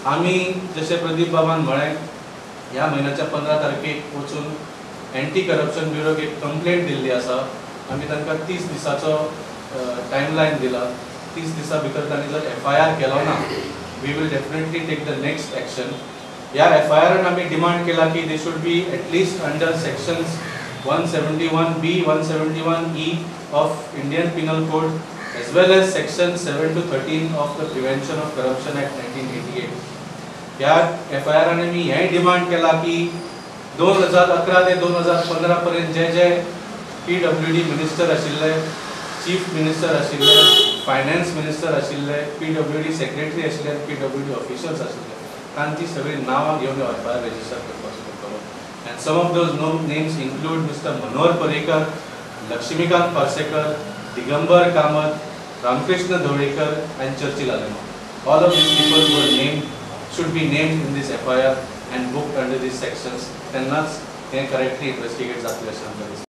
आमी जशें प्रदीप बाबान म्हळें, ह्या म्हयन्याच्या 15 तारखेक वचून एंटी करप्शन ब्युरोक एक कंप्लेंट दिल्ली आसा. आमी तांकां 30 दिसाचो टायमलायन दिला. 30 दिसां भितर तांणी जर एफआयआर केलो ना, we will definitely take the next action. ह्या एफआयआरान आमी डिमांड केला की they should be at least under sections 171B, 171E of Indian Penal Code, as well as section 7 to 13 of the Prevention of Corruption Act 1988. ह्या एफआयआरान आमी हेंय demand केला की 2011 ते 2015 पर्यंत जे जे पीडब्ल्यूडी मिनिस्टर आशिल्ले, चीफ मिनिस्टर आशिल्ले, फायनान्स मिनिस्टर आशिल्ले, पीडब्ल्यूडी सेक्रेटरी आशिल्ले आनी पीडब्ल्यूडी ऑफिशल्स आशिल्ले, तांची सगळीं नांवां घेवन एफआयआर रेजिस्टर करपाचो पडटलो. And some of those names include Mr. Manohar Parrikar, Laxmikant Parsekar, Digambar Kamat, Ramakrishna Dhavalikar and Churchill Alemao. All of these people were named, should be named in this FIR and booked under these sections. तेन्नाच हें correctly investigate जातलें अशें आमकां दिसता.